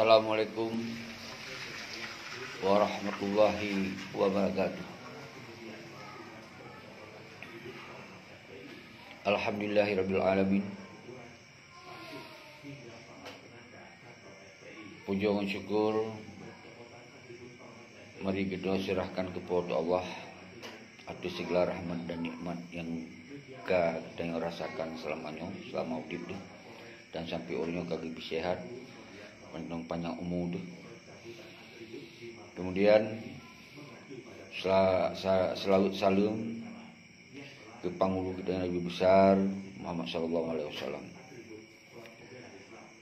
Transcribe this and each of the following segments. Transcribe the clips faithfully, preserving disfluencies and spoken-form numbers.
Assalamualaikum warahmatullahi wabarakatuh. Alhamdulillahirabbil alamin. Puja ngon syukur mari geutanyoe serahkan keu Po teu Allah ateueh sigala rahmat dan nikmat nyang ka geutanyoe rasakan seulama nyoe, seulama udeb teuh, dan sampoe uroe nyoe ka geubri seuhat, panjang, panjang umu teuh. Kemudian, sela-, sa-, seulaweuet saleuem keu Panghulu geutanyoe Nabi Besar Muhammad sallallahu alaihi wasallam.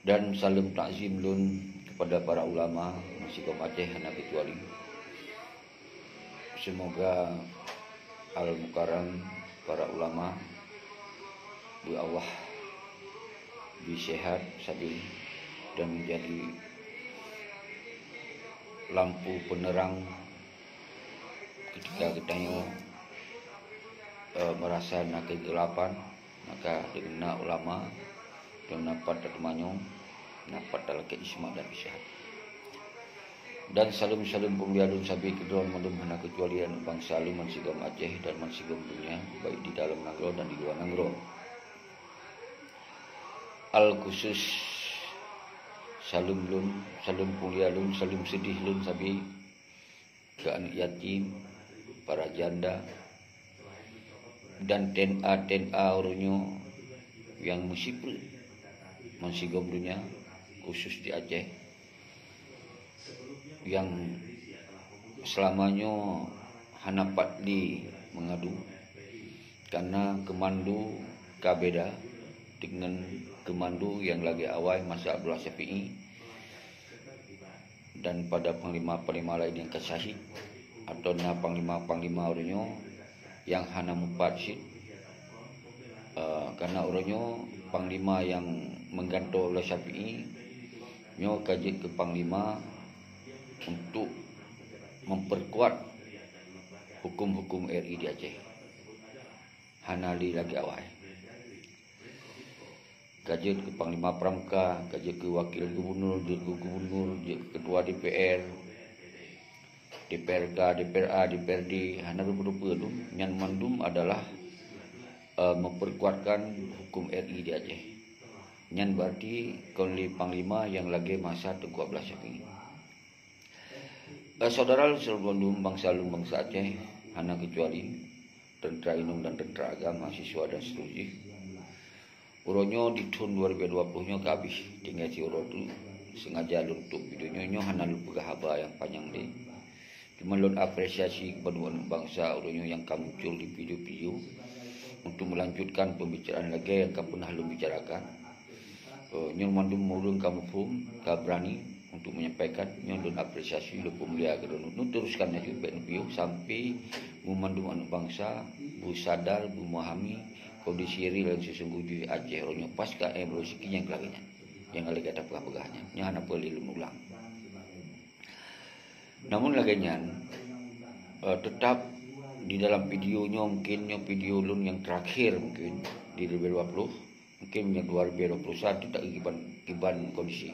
Dan saleuem takzim lôn kepada para ulama meusigom Aceh hana keucuali. Seumoga Al-Mukarram para ulama beu Allah bri seuhat sabe dan menjadi lampu penerang ketika geutanyoe, eh, merasa na keugelapan, maka deungon na ulama, deungon na pat tateumanyong, na pat talakée isma dan isyarat. Dan saleuem-saleuem peumulia lôn sabe keudroe mandum hana keucuali aneuk bansa lôn bansigom Aceh dan bansigom donya, baik di dalam nanggroe dan di luwa nanggroe. Al khusus saleuem lôn, saleuem peumulia lôn, saleuem seudeh lôn sabe keu aneuk yatim, para janda, dan T N A-T N A uroe nyoe nyang meusipreuk bansigom donya, khusus di Aceh, nyang seulama nyoe hana pat lé meungadu, karna keumandu ka beda deungon keumandu nyang lagée awai masa Abdullah Syafi'i. Dan pada panglima-panglima laén nyang ka syahid, atau na panglima-panglima uroe nyoe nyang hana mupat cit. Eh, karna uroe nyoe panglima nyang meugantoe Abdullah Syafi'i nyoe ka jeuet keu panglima untuk memperkuat hukum-hukum R I di Aceh. Hana lé lagée awai. Ka jeuet keu panglima peramka, ka jeuet keu wakil gubernur, jeuet keu gubernur, jeuet keu ketua D P R, D P R K, D P R A, D P R D, hana rupa-rupa tu. Nyan mandum adalah, eh, memperkuatkan hukum R I di Aceh. Nyan berarti kon lé panglima nyang lagée masa Teungku Abdullah Syafi'i. Eh, saudara lôn seluruh bandum bansa lôn bansa Aceh, hana keucuali teuntara inong dan teuntara agam, mahasiswa dan seterusnya. Uroe nyoe di thon dua ribu dua puluh nyoe ka habéh, tinggai siuroe tu sengaja lôn tutup video nyoe, nyoe hana lôn peugah haba nyang panyang lé. Cuma lôn apresiasi kepada aneuk bansa uroe nyoe nyang ka muncul di video-video untuk melanjutkan pembicaraan lagée nyang ka pernah lôn bicarakan. Eh, nyoe mandum ureuëng ka muphom, ka berani untuk menyampaikan, nyoe lôn apresiasi, lôn peumulia keu droeneuh. Neuteruskan laju, bék neupiôh sampai meumandum aneuk bansa beusadar, beumahami kondisi real dan sesungguhnya Aceh uroe nyoe pasca M R O C K nyang lagée nyan, nyang lagée tapeugah-peugah nyan. Nyoe hana peue lé lôn ulang. Namun lagée nyan, eh, tetap di dalam video nyoe, mungkin nyoe video lôn nyang terakhir mungkin di dua ribu dua puluh. Mungkin meunyoe dua ribu dua puluh satu tak kiban, kiban kondisi.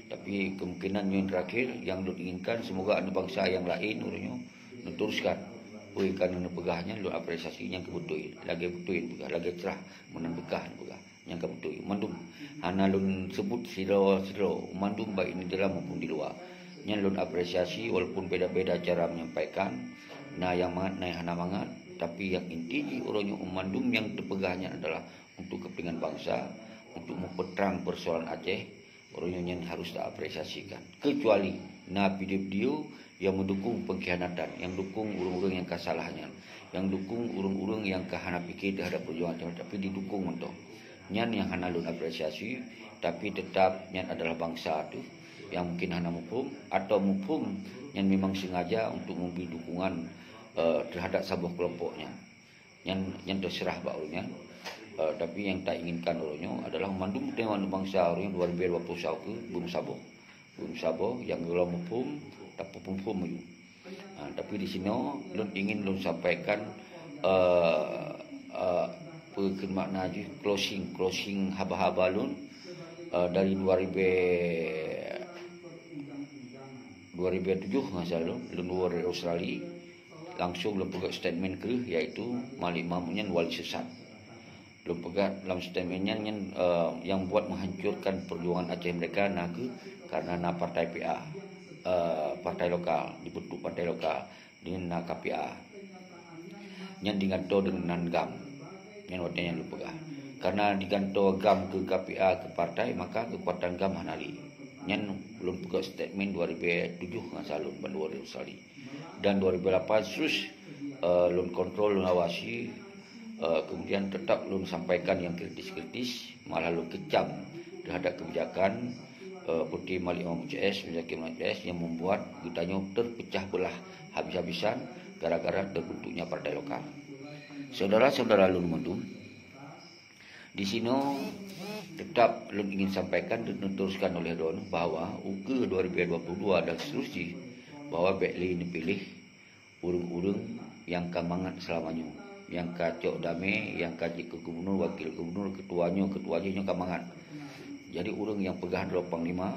Tapi kemungkinan nyoe terakhir, nyang lôn inginkan semoga aneuk bansa nyang laén uroe nyoe neuteruskan peue nyang ka neupeugah nyan, lôn apresiasi nyang keu beutôi, lagée beutôi neupeugah, lagée crah meunan beukah neupeugah nyang ka beutôi. Mandum hana lôn sebut sidroe-sidroe, mandum baik di dalam maupun di luwa. Nyan lôn apresiasi walaupun beda-beda cara menyampaikan, na nyang mangat, na nyang hana mangat, tapi nyang inti jih uroe nyoe mandum nyang teupeugah nyan adalah untuk kepentingan bansa, untuk meupeutreang peusoalan Aceh, uroe nyoe nyan harus taapresiasikan. Kecuali na video-video nyang meudukung pengkhianatan, nyang dukung ureuëng-ureuëng nyang ka salah nyan, nyang dukung ureuëng-ureuëng nyang ka hana pike teuhadap perjuangan, tapi didukung mantong. Nyan nyang hana lôn apresiasi, tapi tetap nyan adalah bansa tu nyang mungkin hana muphom, atau muphom nyan memang sengaja untuk memberi dukungan, eh, terhadap saboh kelompok nyan. Nyan, nyan teuseurah bak ureuëng nyan. Eh, tapi nyang tainginkan uroe nyoe adalah mandum teuh aneuk bansa uroe nyoe dua ribu dua puluh satu beumeusaboh. Beumeusaboh nyang gohlom muphom, tapeuphom-phom laju. Ha, tapi di sinoe lôn ingin lôn sampaikan, eh, eh, peue kheun makna jih closing, closing haba-haba lôn, eh, dari dua ribu dua ribu tujuh ngon salon lôn woe dari Australia, langsung lôn peugah statement kreueh, yaitu Malik Mahmud nyan wali sesat. Lôn peugah lam statement nyan, nyan uh, yang buat menghancurkan perjuangan Aceh mereka na kheueh karena na partai P A, uh, partai lokal, dibentuk partai lokal, dengan na K P A. Nyan digantoe dengan GAM. Nyan watée nyan lôn peugah. Karena digantoe GAM keu K P A keu partai, maka keukuatan GAM hana lé. Nyan lôn peugah statement dua ribu tujuh ngon salon bandua di Australia. Dan dua ribu lapan sus uh, lôn kontrol, lôn awasi, uh, kemudian tetap lôn sampaikan yang kritis-kritis, malah lôn kecam terhadap kebijakan uh, Putri Malik Imam C S, Muzakir Malik C S yang membuat geutanyoe terpecah belah habis-habisan gara-gara terbentuknya partai lokal. Saudara-saudara lôn mandum, di sinoe tetap lôn ingin sampaikan dan diteruskan oleh droeneuh bahwa ukeue dua ribu dua puluh dua dan seterusnya bahwa bék lé neupiléh ureuëng-ureuëng nyang ka mangat seulama nyoe, nyang ka cok damé, nyang ka jeuet keu gubunur, wakil gubunur, ketua nyoe, ketua jih nyoe ka mangat. Jadi ureuëng nyang peugah droe panglima,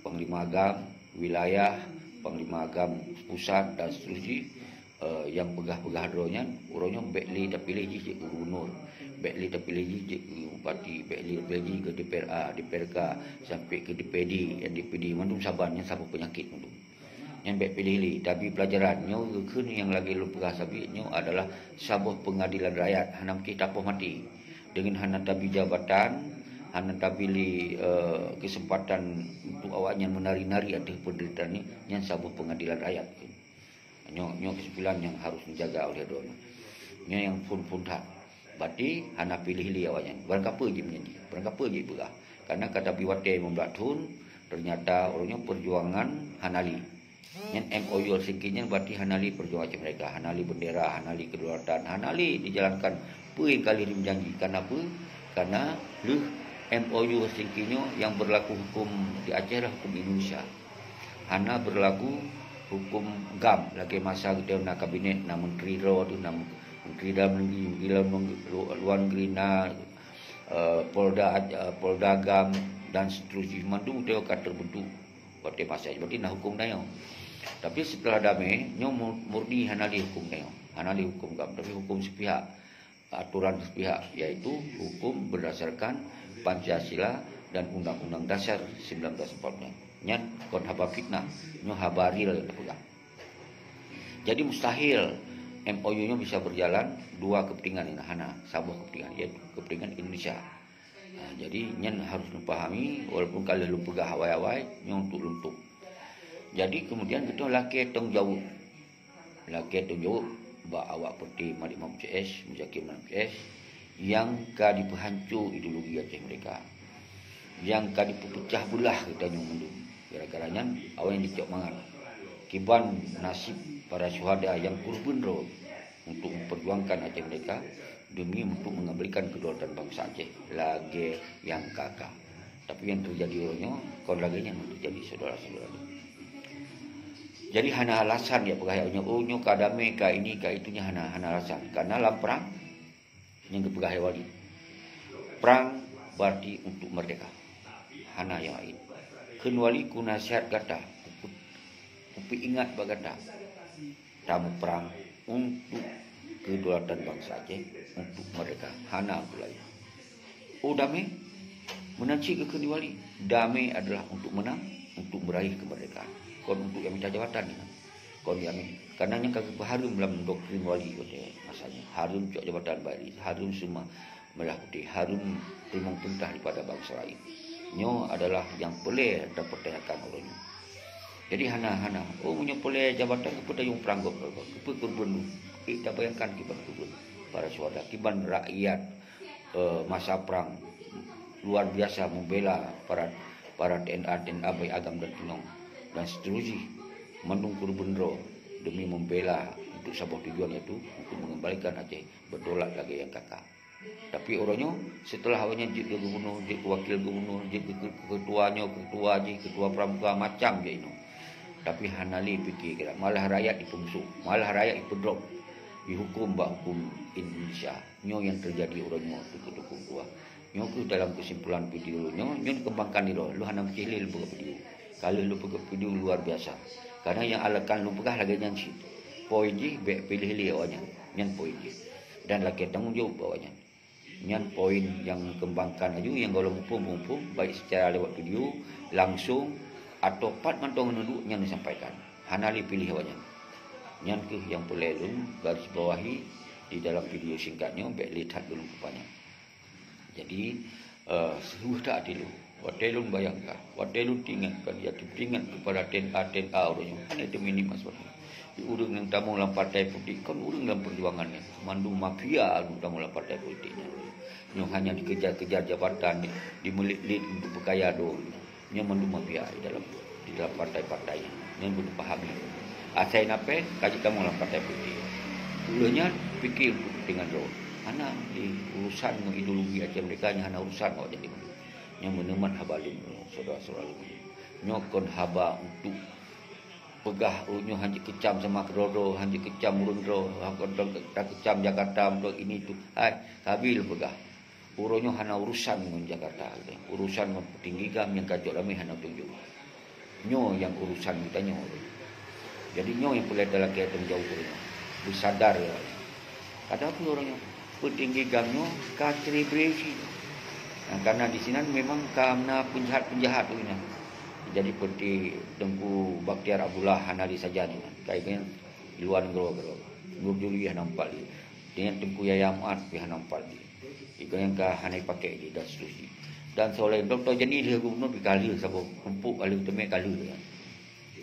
panglima GAM wilayah, panglima GAM pusat dan seterusnya, eh, nyang peugah-peugah droe nyan, uroe nyoe bék lé tapiléh jih jeuet keu gubunur, bék lé tapiléh jih jeuet keu bupati, bék lé tapiléh jih keu D P R A, D P R K, sampai keu D P D, D P D, mandum saban nyan saboh peunyakét mandum. Nyan bék piléh lé, tabi peulajaran. Nyoe geukheun nyang lagée lôn peugah sabe, nyoe adalah saboh peungadilan rakyat, hana mungken tapoh maté. Deungon hana tabi jabatan, hana tabi lé, eh, keuseumpatan untuk awaknyan meunari-nari ateueh peunderitaannya, nyan saboh peungadilan rakyat. Nyoe, nyoe keusimpulan nyang harôh neujaga oleh droeneuh. Nyoe nyang phon-phon that. Berarti hana piléh lé awaknyan. Barangkapeue jih meunyan jih, barangkapeue jih peugah. Karena ka tabi watée limong blaih thon, ternyata uroe nyoe perjuangan hana lé. Nyan M O U Helsinki nyan berarti hana lé perjuangan Aceh Merdeka, hana lé bendera, hana lé kedaulatan, hana lé dijalankan peue nyang ka lheueh jijanji. Karena peue? Karena lheueh M O U Helsinki nyoe nyang berlaku hukum di Aceh adalah hukum Indonesia. Hana berlaku hukum GAM lagée masa geutanyoe na kabinet, na menteri droe teuh, na menteri dalam negeri, menteri dalam negeri, lu-, luar negeri, na, eh, Polda, eh, Polda GAM dan seterusnya, mandum geutanyoe ka terbentuk watée masa nyan. Berarti na hukum tanyoe. Tapi setelah damé, nyoe mu-, murni hana lé hukum tanyoe, hana lé hukum GAM, tapi hukum sepihak, aturan sepihak, yaitu hukum berdasarkan Pancasila dan Undang-Undang Dasar sembilan belas empat puluh lima. Nyan kon haba fitnah, nyoe haba real nyang tapeugah. Jadi mustahil M O U nyoe bisa berjalan dua kepentingan, ini hana saboh kepentingan, yaitu kepentingan Indonesia. Nah, jadi nyan harus neupahami, walaupun ka lheueh lôn peugah awai-awai, nyoe untuk lôn tup. Jadi kemudian geutanyoe lakée tanggung jaweueb. Lakée tanggung jaweueb bak awak Putri Malik Imam C S, Muzakir Malik C S, nyang ka dipeuhanco ideologi Aceh Merdeka, nyang ka dipeupeucah beulah geutanyoe mandum. Gara-gara nyan awaknyan dicok mangat. Kiban nasib para syuhada nyang kurban droe untuk memperjuangkan Aceh Merdeka demi untuk mengembalikan kedaulatan bangsa Aceh lagée nyang ka-ka. Tapi nyang teujadi uroe nyoe kon lagée nyan nyang teujadi, saudara-saudara. Jadi hana alasan jak peugah nyoe, "Oh, nyoe ka damé, ka ini, ka itu," nyan hana, hana alasan. Karena lam prang nyang geupeugah lé wali, "Prang berarti untuk merdeka." Hana nyang laén. Kheun wali, kunasihat gata, kupe-, kupeuingat bak gata, tamuprang untuk kedaulatan bangsa Aceh, untuk merdeka, hana untuk laén. Oh, damé? Meunan cit geukheun di wali, damé adalah untuk menang, untuk meraih kemerdekaan, kon untuk nyang mita jabatan nyan. Kon nyang mi-, karena nyang ka geupeuhareuem lam doktrin wali watée masa nyan, hareuem cok jabatan bak, hareuem seumah merah putih, hareuem teurimong peurintah daripada bansa laén. Nyoe adalah nyang peureulée tapeurtanyakan uroe nyoe. Jadi hana, hana. Oh, meunyoe peureulée jabatan, keupeue tayue prang gob, gob, keupeue kurban lôn? Ék tabayangkan kiban kurban para syuhada, kiban rakyat, eh, masa prang luar biasa membela para, para T N A, T N A baik agam dan inong dan seterusnya, mandum kurban droe demi membela untuk saboh tujuan, yaitu untuk mengembalikan Aceh berdaulat lagée nyang ka-ka. Tapi uroe nyoe, setelah awaknyan jeuet keu gubunur, jeuet keu wakil gubunur, jeuet keu, keu, keu ketua nyoe, ketua jih, ketua pramuka, macam jih inoe. Tapi hana lé pike kira, malah rakyat jipeumusoh, malah rakyat jipeudrop, jihuköm bak huköm Indonesia. Nyoe nyang teujadi uroe nyoe, teungku-teungku tuha. Nyoe kheueh dalam keusimpulan video lôn nyoe, nyoe keumbangkan di lôn, lôn hana meucéh lé lôn peugah video. Ka lheueh lôn peugah video luar biasa. Karena nyang alekan lôn peugah lagée nyan cit. Poin jih bék piléh lé awaknyan. Nyan poin jih. Dan lakée tanggong jaweueb awaknyan. Nyan poin nyang keumbangkan laju nyang gohlom muphom-muphom, baik secara lewat video, langsung, atau pat mantong neuduek nyan disampaikan. Hana lé piléh awaknyan. Nyan kheueh nyang peureulée lôn garis bawahi di dalam video singkat nyoe, bék lé that lôn peupanyang. Jadi, eh, seuheueh that até lôn. Watée lôn bayangkan, watée lôn teuingat, kan, ya, teuingat keupada T N A, T N A uroe nyoe. Hana teumini maksud. Di ureuëng nyang tamong lam partai politik, kon ureuëng lam peujuangan nyan. Mandum mafia ureuëng tamong lam partai politik nyan. Nyoe hanya dikejar-kejar jabatan, dimeulit-lit untuk peukaya doh. Nyoe mandum mafia di dalam, di dalam partai-partai nyan. Nyan beuteupeupahami. Asai na péng, ka jeuet tamong lam partai politik. Uleh nyan, pike untuk kepentingan droe. Hana di urusan ngon ideologi Aceh Merdeka nyan, hana urusan awak jadi. Nyan meuneumat haba lôn, syedara-syedara lôn. Nyoe kon haba untuk peugah, oh, nyoe hanjeuet keucam sama keudroe-droe, hanjeuet keucam ureuëng droe, hanjeuet takeucam Jakarta, untuk ini tu. Hai, ka bi lôn peugah. Uroe nyoe hana urusan ngon Jakarta, urusan ngon peutinggi GAM nyang ka jok ramé hana tujôh. Nyoe nyang urusan geutanyoe. Jadi nyoe nyang peureulée talakée tanggung jaweueb uroe nyoe. Beusadar ya. Ada pun uroe nyoe peutinggi GAM nyoe ka celebrasi. Nah, karena di sinan memang ka na peunjahat-peunjahat uroe nyoe. Jadi peuti Teungku Bakhtiar Abdullah hana lé sajan nyoe. Kai nyan luwa nanggroe keudroe. Nur Juli hana meupat lé. Dengan Teungku Yahya Mu'ad pih hana meupat lé. Iko nyang ka hana jipakék lé dan seterusnya. Dan soe laén, Doktor Jani lheueh gubernur pih ka lheueh saboh tumpuk ka lheueh teumé ka lheueh ya.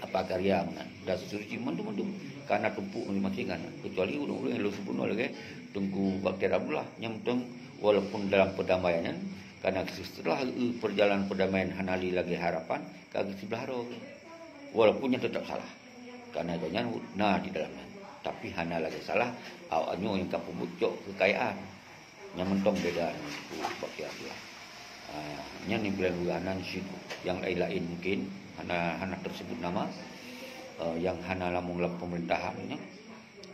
Apa karya meunan dan seterusnya mandum-mandum ka na tumpuk masing-masing kan. Kecuali ureuëng-ureuëng nyang lôn sebut nyoe lagée Teungku Bakhtiar Abdullah nyang mantong walaupun dalam perdamaian nyan, karena setelah, eh, perjalanan perdamaian hana lé lagée harapan, ka geusiblah droe. Walaupun nyan tetap salah. Karena gobnyan na di dalam nyan. Tapi hana lagée salah awak nyoe nyang ka peubuet cok keukayaan. Nyang mantong beda ngon Teungku Bakhtiar Abdullah. Ah, nyan nyang bulan dua nan situ. Yang lain-lain mungkin hana, hana tersebut nama, eh, yang hana lamong lam pemerintahan nyan,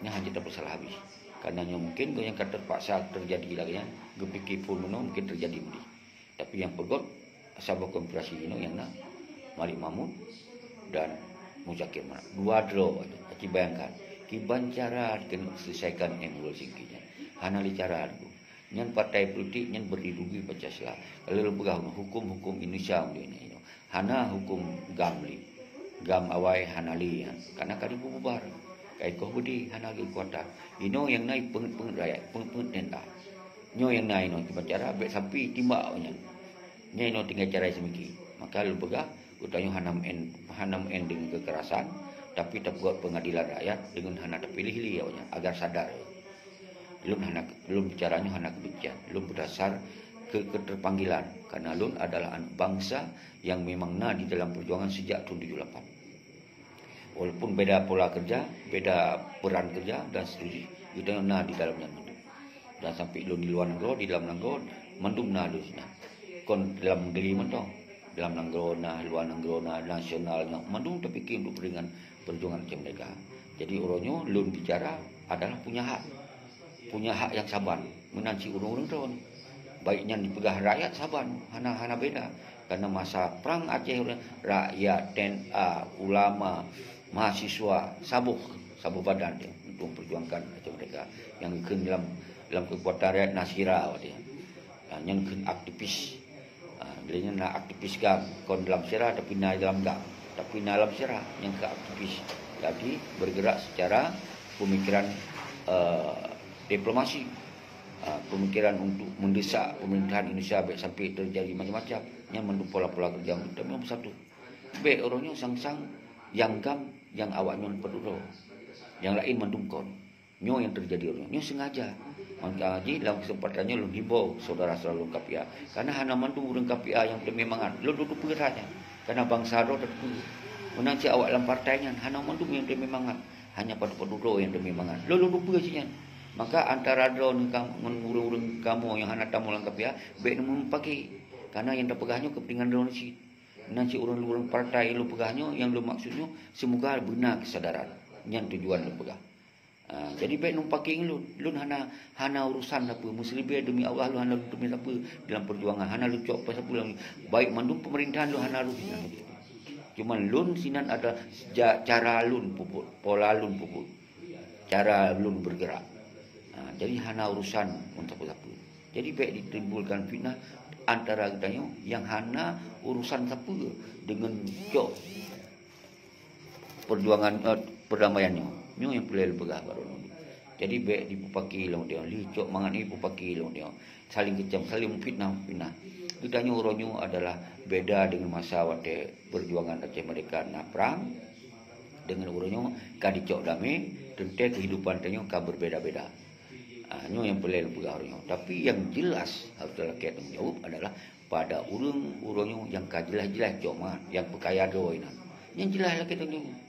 nyan hana tapeusalah habéh. Karena nyoe mungkin nyang ka terpaksa terjadi lagée nyan, geupike phon meunoe mungkin terjadi meudeh. Tapi nyang peugét saboh konspirasi inoe nyang na Malik Mahmud dan Muzakir Manaf. Dua droe aja. Aci bayangkan, kiban cara keuneuk selesaikan Emeril Syingki nyan. Hana lé cara lom. Nyan partai politik nyan berideologi Pancasila. Kalau lôn peugah huköm-huköm Indonesia untuk ini, ini. Hana huköm GAM lé. GAM awai hana lé nyan. Karena ka dibubar. Ka ikoh beudé hana lé keukuatan. Inoe nyang na peungeut-peungeut rakyat, peungeut-peungeut tenda. Nyoe nyang na inoe kiban cara bék sampai timbak awaknyan. Nyan inoe tinggai cara seumiki. Maka lôn peugah, geutanyoe hana meu'en, hana meu'en deungon kekerasan, tapi tapeugét pengadilan rakyat deungon hana tapiléh lé awaknyan agar sadar. Lôn hana, lôn bicara nyoe hana kebencian. Lôn berdasar ke keterpanggilan karena lôn adalah aneuk bangsa yang memang na di dalam perjuangan sejak tahun tujuh lapan. Walaupun beda pola kerja, beda peran kerja dan seterusnya, geutanyoe na di dalam nyan mandum. Dan sampai lôn di luwa nanggroe, di dalam nanggroe, mandum na lôn sinan. Kon dalam negeri mantong. Dalam nanggroe na, luwa nanggroe na, nasional na, mandum tapike untuk kepentingan perjuangan Aceh Merdeka. Jadi uroe nyoe lôn bicara adalah punya hak. Punya hak nyang saban, meunan cit ureuëng-ureuëng droe. Baik nyan dipeugah rakyat saban, hana, hana beda. Karena masa prang Aceh, rakyat, tenda, ulama, mahasiswa, saboh, saboh badan dia untuk memperjuangkan Aceh Merdeka. Nyang kheun lam, lam kekuatan rakyat na sira awak dia. Ha, nyang kheun aktivis. Ha, lé nyan na aktivis GAM, kon dalam sira tapi na dalam GAM, tapi na dalam sira nyang keu aktivis. Jadi bergerak secara pemikiran, eh, diplomasi. Ha, pemikiran untuk mendesak pemerintahan Indonesia bék sampai terjadi macam-macam. Nyan mandum pola-pola kerja untuk kami bersatu. Bék uroe nyoe sang-sang nyang GAM nyang awak nyoe padum droe. Nyang laén mandum kon. Nyoe nyang terjadi uroe nyoe, nyoe sengaja. Maka jih dalam kesempatan nyoe lôn himbau saudara-saudara lôn K P A. Karena hana mandum ureuëng K P A nyang teumé mangat. Lôn tupeue that nyan. Karena bansa droe tatupeue. Meunan cit awak lam partai nyan hana mandum nyang teumé mangat. Hanya padum-padum droe nyang teumé mangat. Lôn, lôn tupeue cit nyan. Maka antara droe ngon kam-, ngon ureuëng-ureuëng kamoe nyang hana tamong lam K P A, bék neumeupaké. Karena nyang tapeugah nyoe keupeuntengan droe cit. Meunan cit ureuëng-ureuëng partai lôn peugah nyoe, nyang lôn maksud nyoe, semoga beuna kesadaran. Nyan tujuan lôn peugah. Ha, jadi bék neumeupaké ngon lôn. Lôn hana, hana urusan sapeue. Meuseulibée demi Allah lôn hana lôn teumé sapeue dalam perjuangan. Hana lôn cok sapeue lam, baik mandum pemerintahan lôn hana lôn. Cuman lôn sinan ada ja-, cara lôn peubuet, pola lôn peubuet, cara lôn bergerak. Ha, jadi hana urusan ngon sapeue-sapeue. Jadi bèk ditimbulkan fitnah antara geutanyoe nyang hana urusan sapeue deungon cok perjuangan, eh, perdamaian nyoe. Nyoe nyang peureulèe lôn peugah bak droeneuh. Jadi bèk dipeupaké lom nyoe, lheuh cok mangat nyoe peupaké lom nyoe. Saling kecam, saling memfitnah, memfitnah. Geutanyoe uroe nyoe adalah beda deungon masa watèe perjuangan Aceh Merdeka na prang. Deungon uroe nyoe ka dicok damé, teuntèe kehidupan tanyoe ka berbeda-beda. Ah, nyoe nyang peureulèe lôn peugah uroe nyoe. Tapi nyang jelas harôh talakèe tanggung jaweueb adalah pada ureueng uroe nyoe nyang ka jelas-jelas cok mangat, nyang peukaya droe inan. Nyang jelas lakèe tanggung jaweueb.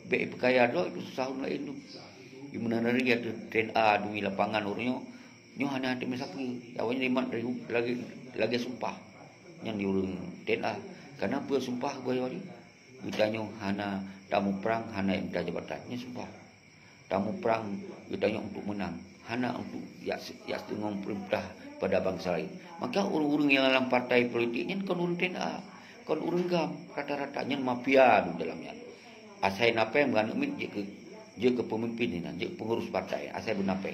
Bèk peukaya droe itu susah ureueng laén tu. Di meunan hari ateueh T N A dui lapangan uroe nyoe, nyoe hana teumé sapeue. Awaknyan jimat lagèe, lagèe sumpah. Nyan di ureueng T N A. Karena peue sumpah geutanyoe hana tamuprang, hana mita jabatan. Nyan sumpah. Tamuprang geutanyoe untuk menang, hana untuk jak, jak teungoh peurintah pada bansa laén. Maka ureueng-ureueng nyang lam partai politik nyan kon ureueng T N A, kon ureueng GAM, rata-rata nyan mafia di dalam nyan. Asai na péng beuaneuk miet jeuet keu, jeuet keu peumimpin inan, jeuet keu peungurus partai, asai beuna péng.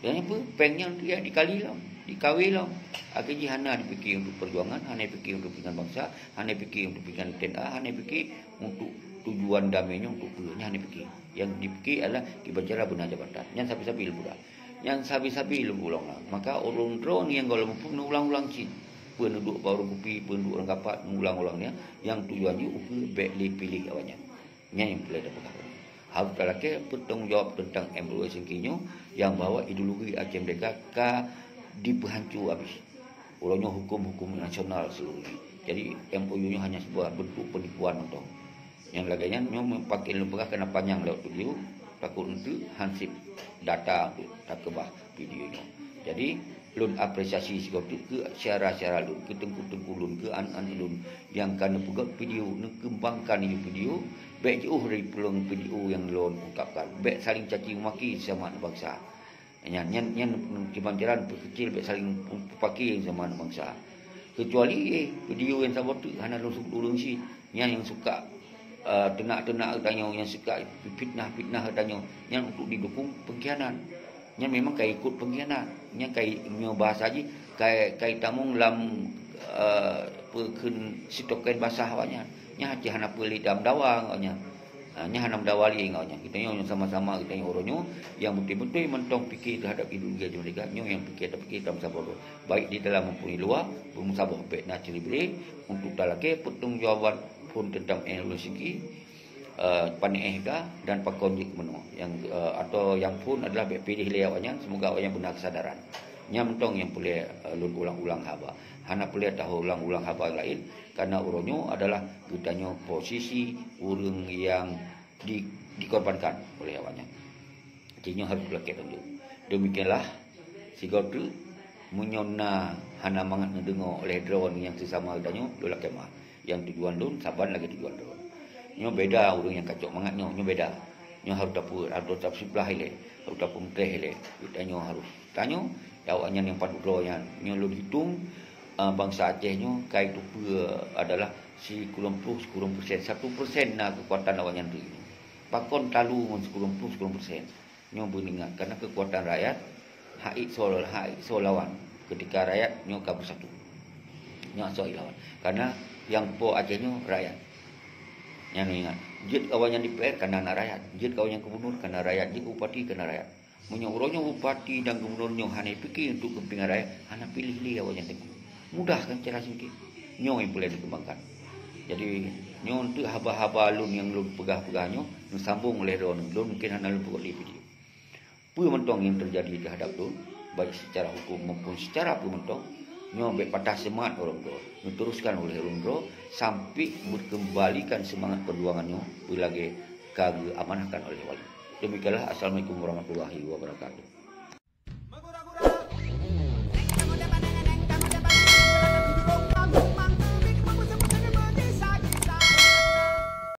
Dan nyang peue, péng nyan untuk jak dikali lom, dikawé lom. Akhé jih hana dipike untuk perjuangan, hana dipike untuk pinggan bansa, hana dipike untuk pinggan T N A, hana dipike untuk tujuan damé nyoe untuk peue, nyan hana dipike. Nyang dipike adalah kiban cara beuna jabatan. Nyan sabe-sabe lôn peugah. Nyan sabe-sabe lôn ulang-ulang. Maka ureueng droeneuh nyang gohlom muphom neuulang-ulang cit. Peue neuduek bak warong kupi, peue neuduek lam kapat, neuulang-ulang nyan. Nyang tujuan jih ukeue bèk lé piléh awaknyan. Nyan nyang peureulèe tapeugah. Harôh talakèe peutanggung jawab teuntang M O U Helsinki nyoe nyang bahwa ideologi Aceh Merdeka ka dipeuhanco abéh. Uroe nyoe huköm-huköm nasional seuluruh jih. Jadi, M O U nyoe hanya sebuah bentuk penipuan mantong. Nyang lagèe nyan nyoe meupaké lôn peugah keunan panyang lewat video, takot eunteuk hansip data untuk takeubah video nyoe. Jadi, lôn apresiasi sigoe teuk keu syedara-syedara lôn, keu teungku-teungku lôn, keu aneuk-aneuk lôn nyang ka neupeugöt video, neukeumbangkan ié video, bèk jiôh dari peuluwang video nyang lôn ungkapkan. Bèk saling caci maki sesama aneuk bansa. Nyan, nyan, nyan kiban jalan peukeucil bèk saling peupaké sama aneuk bansa. Keucuali, eh, video nyang saboh teuk hana lôn sebut ureueng cit. Nyan nyang suka, eh, teunak-teunak geutanyoe, nyang suka fitnah-fitnah geutanyoe, nyan untuk didukung pengkhianat. Nyan memang ka ikot pengkhianat. Nyan ka i-, nyoe bahasa jih ka, ka itamong lam, eh, peue kheun sitoken basah awaknyan. Nyan hana peue lé tameudawa ngon awaknyan. Ha, nyan hana meudawa lé ngon awaknyan. Geutanyoe sama-sama geutanyoe uroe nyoe nyang beutôi-beutôi mantong pike teuhadap ideologi Aceh Merdeka, nyoe nyang pike tapike tameusaboh. Baik di dalam maupun di luwa, beumeusaboh bèk na ciri-ciri untuk talakèe peutanggung jawaban phon teuntang M O U Helsinki, eh, paneeh ka dan pakon jeuet keunoe. Nyang, eh, atau nyang phon adalah bèk piléh lé awaknyan, semoga awaknyan beuna keusadaran. Nyan mantong nyang peureulèe, eh, lôn ulang-ulang haba. Hana peureulèe taulang-ulang haba laén, karena uroe nyoe adalah geutanyoe posisi ureueng nyang di-, dikorbankan oleh awaknyan. Jadi nyoe harôh lakèe tanggung jaweueb. Demikianlah, sigoe teuk, meunyoe na hana mangat neudeungoe oleh droeneuh nyang sesama geutanyoe, lôn lakèe meu'ah. Nyang tujuan lôn, saban lagèe tujuan droeneuh. Nyoe beda ureueng nyang kacok mangat nyoe, nyoe beda. Nyoe harôh tapeu-, harôh tapeusiplôh ilèe, harôh tapeumeutéh ilèe. Geutanyoe harôh tanyoe, awaknyan nyang padub droe nyan. Nyoe lôn hitong, eh, bansa Aceh nyoe ka iteupeue adalah sikureueng ploh, sikureueng persen. Satu persen na keukuatan awaknyan teuk nyoe. Pakon talu ngon sikureueng ploh, sikureueng persen? Nyoe beuingat, karena keukuatan rakyat hak ék soe, hak ék soe lawan. Ketika rakyat nyoe ka beusatu, nyoe soe lawan. Karena nyang po Aceh nyoe rakyat. Nyan ingat, jeuet awaknyan D P R karena na rakyat, jeuet awaknyan gubernur karena rakyat, jeuet bupati karena rakyat. Meunyoe uroe nyoe bupati dan gubernur nyoe hana pike untuk keupeuntengan rakyat, hana piléh lé awaknyan teungku. Mudah kan cara singkeh. Nyoe nyang peureulèe dikeumbangkan. Jadi, nyoe untuk haba-haba lôn nyang lôn peugah-peugah nyoe, neusambong oleh droeneuh. Lôn mungkin hana lôn peugöt di video. Peue mantong nyang teujadi teuhadap lôn, baik secara huköm maupun secara peue mantong, nyoe bèk patah seumangat ureueng droe. Neuteruskan oleh ureueng droe sampai meukeumbalikan seumangat peujuangan nyoe peue lagèe ka geuamanahkan oleh wali. Demikianlah, assalamualaikum warahmatullahi wabarakatuh.